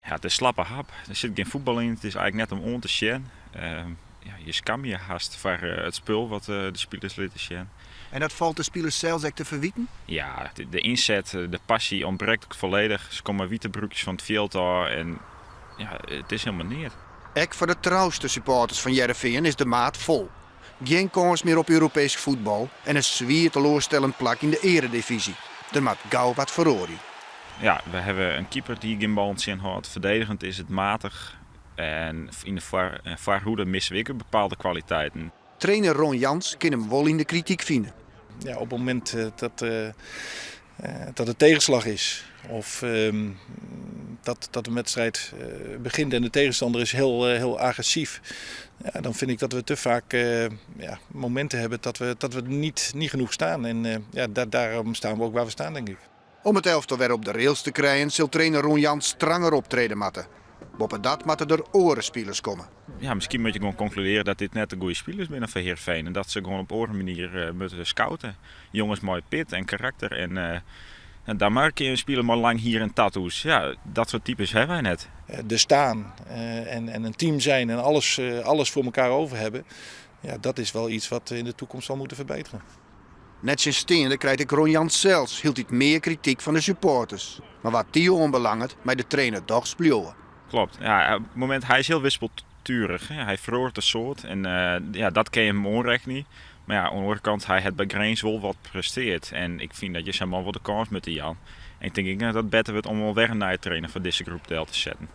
Ja, it is slappe hap. Der sit gjin fuotbal yn. It is eigentlik net om oan te sjen. Ja, je skamje je hast foar it spul wat de spilers litte sjen. En dat falt de spilers sels ek te ferwiten? Ja, de ynset, de passy ûntbrekt folledich. Se komme wite broekjes fan it fjild ôf en ja, it is hielendal neat. Ek foar de trouste supporters fan Hearrenfean is de maat fol. Gjin kâns mear op Europeesk fuotbal en in swier teloarstellend plak yn de earedivyzje. Der moat gau wat feroarje. Ja, we hawwe in keeper dy't gjin ballen tsjinhâldt. Ferdedigend is it matich en yn de foarhoede misse we ek bepaalde kwaliteiten. Trainer Ron Jans kin him wol yn de krityk fine. Ja, op it momint dat, dat der tegenslag is of dat, dat een wedstrijd begint en de tegenstander is heel, heel agressief, ja, dan vind ik dat we te vaak, ja, momenten hebben dat we niet genoeg staan. En ja, daarom staan we ook waar we staan, denk ik. Om it elftal wer op de rails te krijen, sil trainer Ron Jans stranger optrede moatte. Boppedat moatte der oare spilers komme. Ja, miskien moatte je gewoan konkludearje dat dit net de goede spilers binne foar Hearrenfean. En dat se gewoan op oare manier moatte scouten. Jonges mei pit en karakter. En dan mar in spiler mei lang hier en tattoos. Ja, dat soart types hawwe wy net. De staan en een team zijn en alles voor elkaar over hebben. Ja, dat is wel iets wat in de toekomst zal moeten verbeteren. Nettsjinsteande krijt ek Ron Jans sels hieltyd mear krityk fan de supporters. Mar wat dy oanbelanget, mei de trainer dochs bliuwe. Kloppet. Ja, op it momint, hy is hiel wisseltuerich. Hy feroaret in soad en ja, dat kin je him oanrekkenje. Mar ja, oan de oare kant, hy hat by Grins wol wat prestearre. En ik fyn dat je sa'n man wol de kâns moatte jaan. En ik tink ek dat it better wurdt om wol wer in nije trainer foar dizze groep del te setten.